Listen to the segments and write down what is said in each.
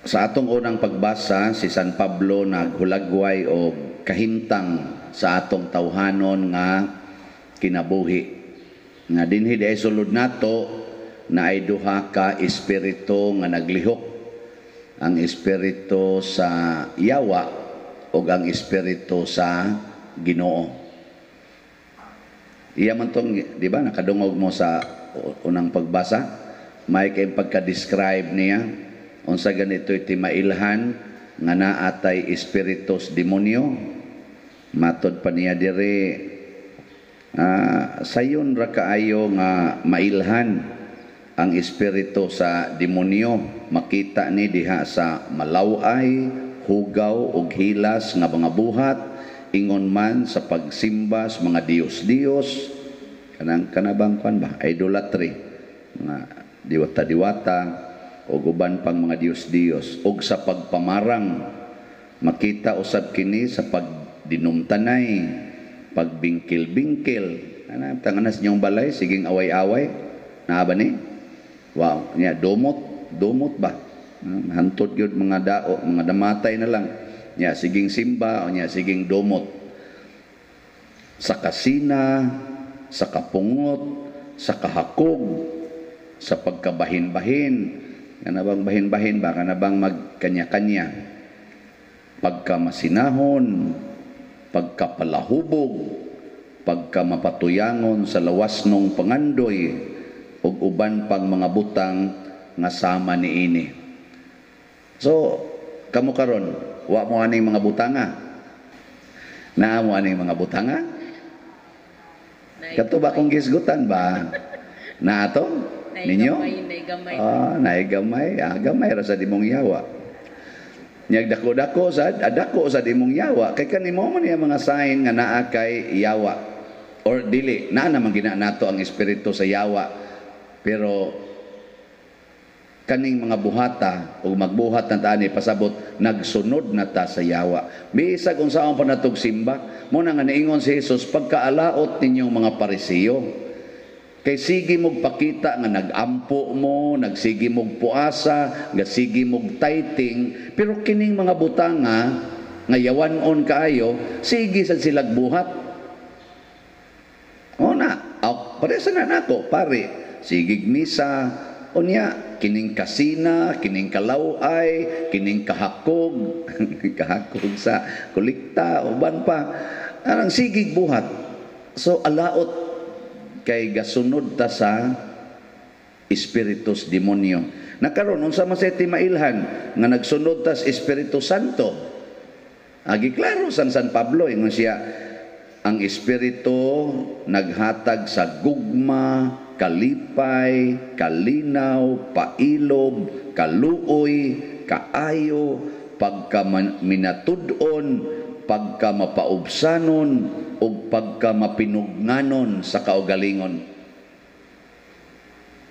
Sa atong unang pagbasa, si San Pablo naghulagway og kahimtang sa atong tawhanon nga kinabuhi. Nga dinhi diay sulod nato na ay duha ka espiritu nga naglihok. Ang espiritu sa yawa ug ang espiritu sa Ginoo. Iya man tong, di ba, nakadungog mo sa unang pagbasa, may kay pagka-describe niya unsa ganito iti mailhan nga naatay espiritus demonyo. Matod pa niya diri, sayon ra kaayo nga mailhan ang espiritu sa demonyo, makita ni diha sa malaway, hugaw ug hilas nga mga buhat, ingon man sa pagsimba sa mga diyos-diyos, kanang kanabang kwan ba, idolatry, mga diwata-diwata ug uban pang mga diyos-diyos, ug sa pagpamarang. Makita usab kini sa pagdinumtanay, pagbingkil-bingkil. Ana tanganas niyong balay siging away-away, naa ba ni? Wow, niya dumot, dumot ba? Hantod gyud mga dao, mga damatay na lang. Nya siging simba o nya siging dumot. Sa kasina, sa kapungot, sa kahakog, sa pagkabahin-bahin. Kana bang bahin-bahin ba? Kana bang magkanya-kanya? Pagkamasinahon, pagkapalahubog, pagkamapatuyangon sa lawas nung pangandoy, ug uban pang mga butang nga sama niini. So, kamo karon, wa mo aning mga butanga? Naa mo aning mga butanga? Kato ba kung gisgutan ba? Naa to? Ninyo? Naay gamay. Ah, naay gamay. Ah, gamay ra sa imong yawa. Nyag dako-dako sad, adako sa imong yawa. Kay kani mo man iya mga sign nga naa kay yawa. Or dili, naa naman gina nato ang espiritu sa yawa. Pero kaning mga buhata o magbuhat na ta ani, pasabot nagsunod na ta sa yawa. Bisag unsaon pa natog simba, mo na nga niingon si Jesus, "Pagkaalaot ninyong mga Parisiyo. Kay sige mog pakita nga nagampo mo, nagsige mog puasa, nagsige mog tithing, pero kining mga butanga nga yawan-on kaayo, sige sad silag buhat." O na, aw, parehas na nako, pare, sigig misa, unya, kining kasina, kining kalaway, kining kahakog, kahakog sa kolekta, uban pa, anang sigig buhat. So, alaot kay gasunod ta sa espiritus demonyo. Nakaron unsa man sa mailhan nga nagsunod ta sa Espiritu Santo? Agi klaro san San Pablo, ingon siya, ang espiritu naghatag sa gugma, kalipay, kalinaw, pailob, kaluoy, kaayo, pagka minatud-on, pagka mapaubsanon, ug pagka mapinugnanon sa kaugalingon.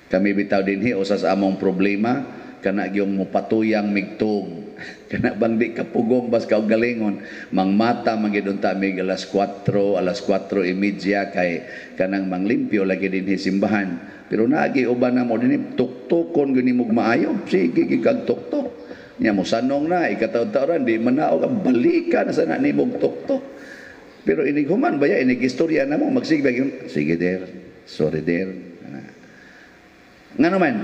Kami bitaw dinhi, usa sa among problema kana gyung mopatuyang migtug. Kana bang di kapugong bas kaugalingon, mangmata man gyud unta mig alas 4, alas 4:30, kay kanang manglimpyo lagi dinhi simbahan. Pero naagi uban na mo dinhi, tuktukon gyud nimog maayo, sige gyud kag tuktok. Nya mosanong na ikataod-taoran di man na og balika na sana nimog tuktok. Pero inig human ba ya, inig istorya na mo, magsige ba yun? Sige der, sorry der. Nga naman,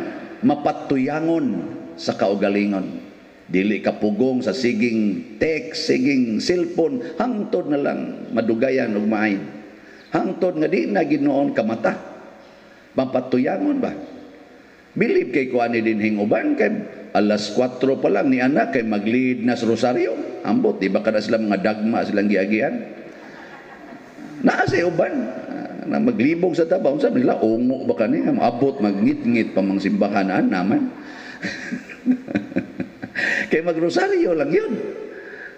mapatuyangon sa kaugalingon. Dili ka pugong sa siging text, siging cellphone, hangtod na lang madugayan og maayo. Hangtod nga di na ginoon kamata. Mapatuyangon ba? Believe kay kuan ni dinhing uban kay alas 4 pa lang ni anak kay mag-lead na sa rosaryo. Ambot, di ba kada sila mga dagma silang giagian? Naa sa uban na maglibog sa tabaw, sabi nila, ungo ba kani maabot magngit-ngit pa mang simbahan naman. Kay magrosaryo lang yun.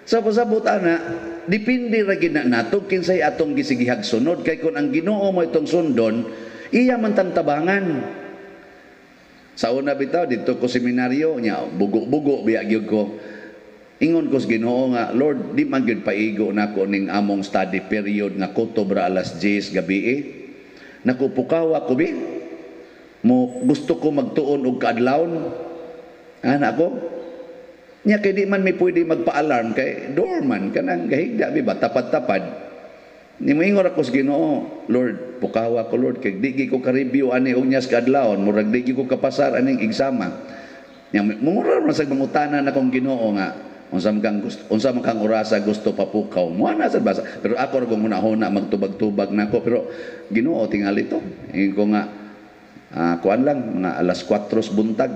Sa pasabot ana, depende ra gid na nato kinsay atong gisigihag sunod, kay kung ang Ginoo mo itong sundon, iya man tang tabangan. Sa una bitaw dito ko seminaryo nya, bugo-bugo biya gyud ko. Ingon ko sa Ginoo nga, "Lord, di man gyud paigo nako ning among study period nga kutob ra alas 10 gabi eh. Naku, pukawa ko bi. Mo gusto ko magtuon og kaadlawon." Ana ko. Nya kay di man mi pwede magpa-alarm kay doorman kanang gahigda mi ba, tapad-tapad. Ni moingon ako sa Ginoo, "Lord, pukawa ko, Lord, kay di ko ka-review ani og nyas kadlawon, murag di ko kapasar aning exama." Nya mura man sa mangutana na kong Ginoo nga unsa man kang gusto, unsa man kang orasa gusto papukaw. Mo na sa basa. Pero ako ra kong hunahuna, magtubag-tubag nako, pero Ginoo tingali to. Ingon ko nga kuan lang mga alas 4 buntag.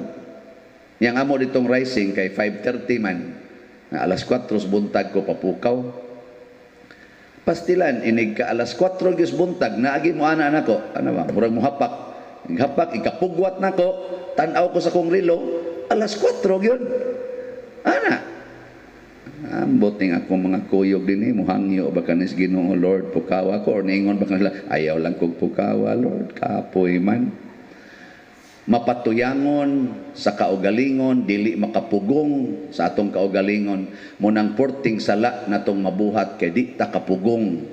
Yang amo ditong rising kay 5:30 man. Nga alas 4 buntag ko papukaw. Pastilan, inig ka alas 4 gyud buntag, naagi mo ana nako. Ano ba? Murag muhapak. Hapak, ikapugwat nako, tan-aw ko sa kong relo, alas 4 gyud. Ana. Ambot ning akong mga kuyog dinhi, muhangyo ba kanis Ginoo, "Lord, pukawa ko," or niingon ba kanila, "Ayaw lang kog pukawa, Lord, kapoy man." Mapatuyangon sa kaugalingon, dili makapugong sa atong kaugalingon, munang porting sala natong mabuhat kay di ta kapugong.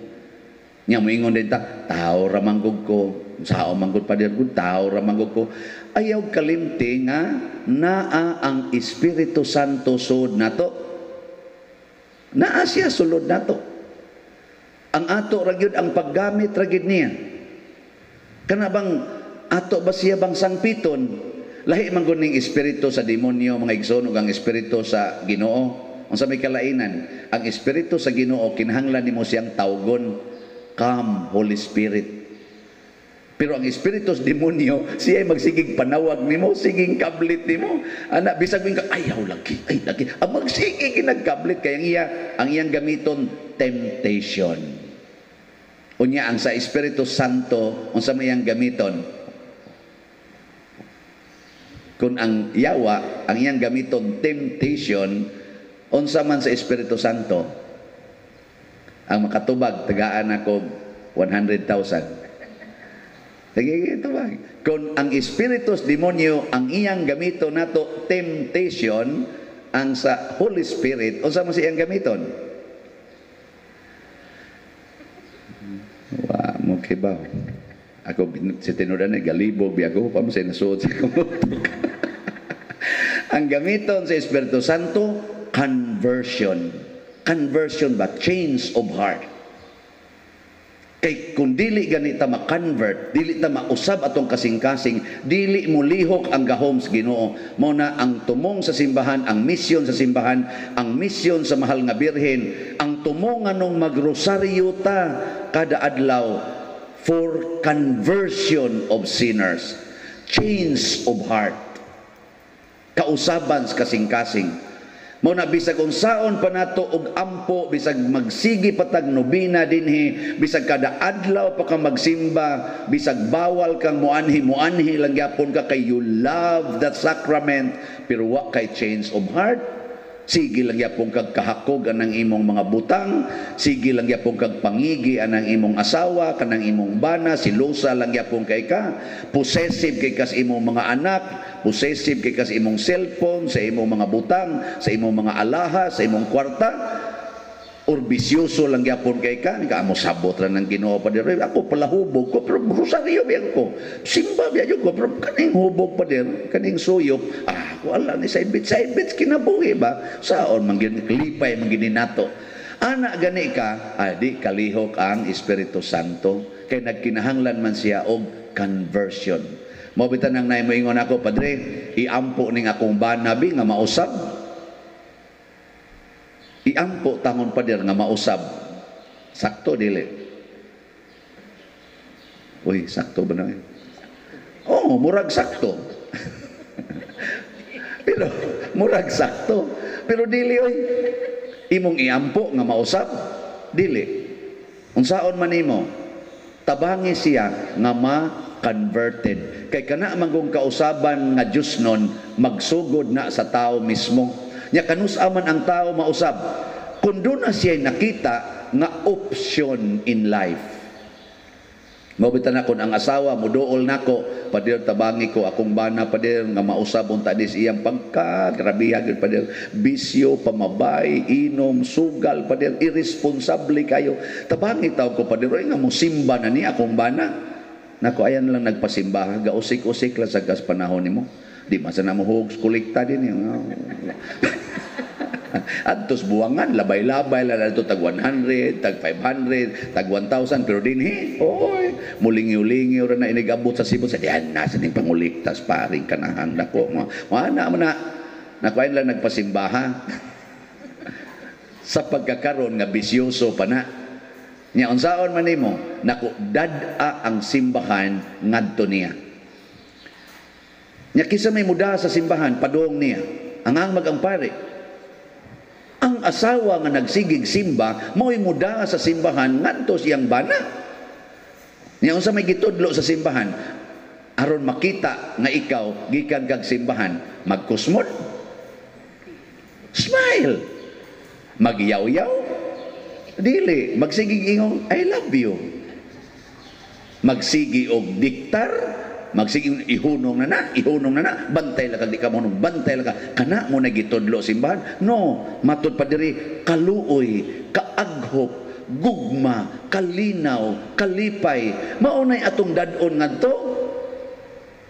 Nya moingon din ta, "Tao ra manggug ko, sao manggug, pader gud, tao ra manggug ko." Ayaw kalimti nga naa ang Espiritu Santo sud nato. Naa siya sulod nato. Ang ato ra gyud ang paggamit ra gyud niya. Kana bang ato ba siya bang sangpiton? Lahi man gud ning espiritu sa demonyo, mga igsoon, ug ang espiritu sa Ginoo. Unsa may kalainan? Ang espiritu sa Ginoo, kinahanglan nimo siyang tawgon, "Come, Holy Spirit." Pero ang espiritu sa demonyo, siya ay magsigig panawag nimo, siging kablit nimo. Ana, bisag ka, "Ayaw lagi, ay lagi." Ang magsigig nagkablit kay ang iyang gamiton, temptation. Unya ang sa Espiritu Santo, unsa may iyang gamiton? Kung ang yawa, ang iyang gamiton temptation, unsa man sa Espiritu Santo? Ang makatubag, tagaan ako 100,000. Sige, tubag. Kung ang espiritu sa demonyo, ang iyang gamito nato temptation, ang sa Holy Spirit, unsa man siyang gamiton? Wa mo kibaw. Ako si tinudan ay galibog biya ko pa mo sa nasuod sa kumutok. Ang gamiton sa Espiritu Santo, conversion. Conversion ba? Change of heart. Kay kung dili gani ta ma-convert, dili ta mausab atong kasing-kasing, dili mo lihok ang gahom sa Ginoo. Mao na ang tumong sa simbahan, ang misyon sa simbahan, ang misyon sa mahal nga Birhen, ang tumong anong magrosaryo ta kada adlaw for conversion of sinners, change of heart, kausaban sa kasing-kasing. Mao na bisag unsaon pa nato og ampo, bisag magsigi patag nobina dinhi, bisag kada adlaw pa ka magsimba, bisag bawal kang muanhi, muanhi lang gyapon ka kay you love that sacrament, pero wa kay change of heart. Sige lang gyapon kag kahakog anang imong mga butang, sige lang gyapon kag pangigi anang imong asawa, kanang imong bana, silusa lang gyapon kay ka, possessive kay kas imong mga anak, possessive kay kas imong cellphone, sa imong mga butang, sa imong mga alahas, sa imong kwarta, or bisyoso lang gyapon kay ka, ka mo sabot ra ng Ginoo pa dir. "Ako palahubog ko pero rosaryo biyan ko. Simba biya ko pero kaning hubog pa dir, kaning suyop, wala ni side bit, side bits kinabuhi ba? Saon man gyud lipay man gyud nato." Ana gani ka, di kalihok ang Espiritu Santo kay nagkinahanglan man siya og conversion. Mao bitan ang naay moingon ako, "Padre, iampo ning akong bana bi nga mausab. Iampo tangon, pader, nga mausab." Sakto dili? Uy, sakto ba na yun? Oh, murag sakto. Pero murag sakto. Pero dili oy. Imong iampo nga mausab, dili. Unsaon man nimo? Tabangi siya nga ma-converted. Kay kana manggong kausaban nga Diyos nun, magsugod na sa tao mismo. Nya kanus-a man ang tao mausab? Kung doon na siya nakita nga option in life. Mao na kung ang asawa muduol nako, "Pader, tabangi ko akong bana, pader, nga mausab unta dis iyang pagka grabiha gyud, pader, bisyo, pamabay, inom, sugal, pader, irresponsable kayo. Tabangi taw ko, pader, oy, nga mosimba na ni akong bana." Nako, ayan lang nagpasimba, gausik-usik lang sa gas panahon nimo. Di man sa na mo hugs kolekta din. Adtos buwangan, labay-labay lang adto, tag 100, tag 500, tag 1,000, pero dinhi, oy, mulingiw-lingiw ra na inigabot sa Cebu sa diyan na sa ning panguliktas paring kanahan nako mo. Ana man na nakuha lang nagpasimbaha sa pagkakaron nga bisyoso pa na. Nya unsaon man nimo? Naku, dad-a ang simbahan ngadto niya. Nya kinsa may muda sa simbahan padung niya. Ang ang pare. Ang asawa nga nagsigig simba mao'y muda sa simbahan ngadto siyang bana. Nya unsa may gitudlo sa simbahan? Aron makita nga ikaw gikan kag simbahan, magkusmod. Smile. Magyaw-yaw. Dili, magsigig ingong "I love you." Magsigi og diktar, magsigi ihunong na na, ihunong na na, bantay lang kag di ka mo, bantay lang ka. Kana mo na gitudlo simbahan? No, matud pa diri kaluoy, kaaghop, gugma, kalinaw, kalipay. Mao nay atong dad-on ngadto.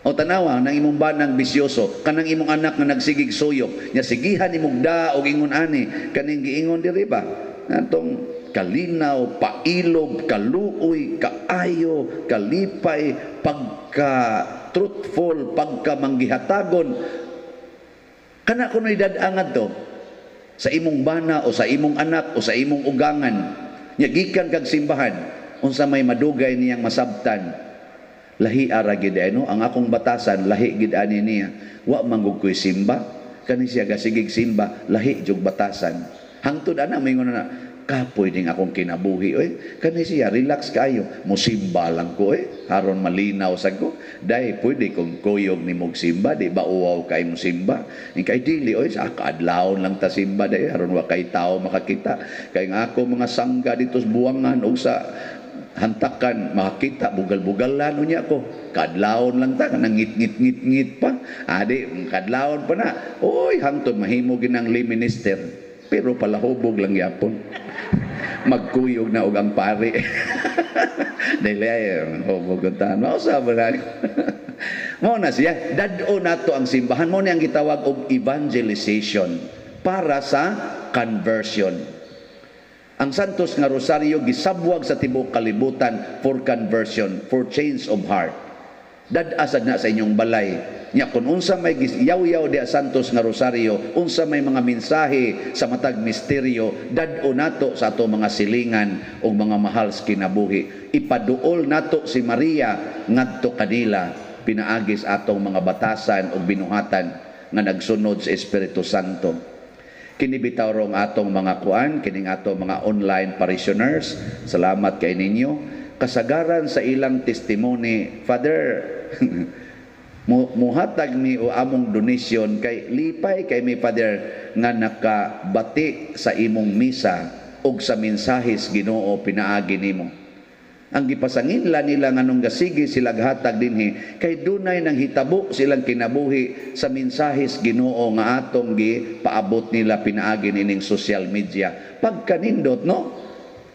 O tanawa nang imong banang bisyoso, kanang imong anak nga nagsigig suyop, nya sigihan imong da og ingon ani, kaning giingon diri ba? Natong kalinaw, pailob, kaluoy, kaayo, kalipay, pagka truthful, pagka manggihatagon. Kana kuno'y dad-angad to sa imong bana o sa imong anak o sa imong ugangan. Nya gikan kag simbahan, unsa may madugay niyang masabtan. Lahi ara gid, no? Ang akong batasan lahi gid ani niya. Wa man gud ko'y simba. Kani siya gasigig simba, lahi jug batasan. Hangtod ana moingon na kapoy ning akong kinabuhi oy. Kani siya relax kaayo. Musimba lang ko eh. Aron malinaw sad ko. Dai pwede kong kuyog ni mog simba, di ba uwaw kay mo simba? Ing kay dili oy, sa kaadlawon lang ta simba dai aron wa kay tao makakita. Kay nga ako mga sangga dito sa buwangan og sa hantakan makakita, bugal-bugalan unya ko. Kadlawon lang ta, kanang ngit ngit ngit ngit pa adi, kadlawon pa na oy, hangtod mahimo ginang lay minister, pero palahubog lang yapon, magkuyog na og ang pari dili ay hubog ta mao sa ba mo na siya. Dad-o nato ang simbahan. Mo ni ang gitawag og evangelization para sa conversion. Ang Santos nga Rosario gisabwag sa tibuok kalibutan for conversion, for change of heart. Dad-asad na sa inyong balay. Nya kung unsa may yaw-yaw di Santos nga Rosario, unsa may mga mensahe sa matag misteryo, dad-o nato sa ato mga silingan o mga mahal sa kinabuhi. Ipaduol nato si Maria ngadto kanila pinaagis atong mga batasan o binuhatan nga nagsunod sa Espiritu Santo. Kini bitaw rong atong mga kuan, kining atong mga online parishioners. Salamat kay ninyo. Kasagaran sa ilang testimony, "Father, muhatag mi o among donation kay lipay kay mi, Father, nga nakabati sa imong misa og sa mensahes Ginoo pinaagi nimo." Ang gipasanginla nila nganong gasigi sila hatag dinhi kay dunay nang hitabo silang kinabuhi sa mensahes Ginoo nga atong gi paabot nila pinaagi nining social media. Pagkanindot, no?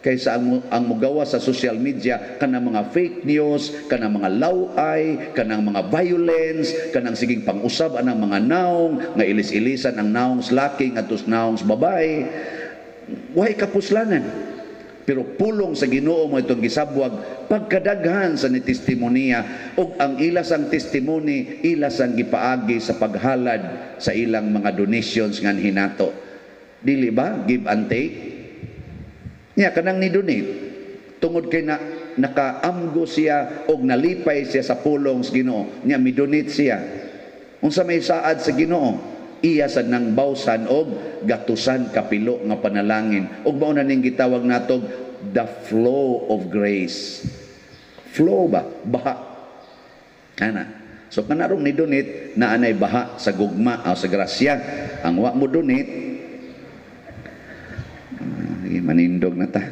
Kaysa ang mugawa sa social media kanang mga fake news, kanang mga laway, kanang mga violence, kanang siging pang-usab anang mga naong nga ilis-ilisan ang naong laki ngadto sa naong babae. Way kapuslanan. Pero pulong sa Ginoo mo itong gisabwag, pagkadaghan sa ni testimonya ug ang ilasang testimony ilasang gipaagi sa paghalad sa ilang mga donations nga hinato. Dili ba give and take? Nya kanang ni donate tungod kay na nakaamgo siya og nalipay siya sa pulong sa Ginoo, nya mi-donate siya. Unsa may saad sa Ginoo? Iya sad nang bawsan og gatusan kapilo nga panalangin. Ug mao na ning gitawag natog the flow of grace. Flow ba? Baha. Ana. So kanarong ni donate na anay baha sa gugma o sa grasya. Ang wa mo donate, manindog na ta.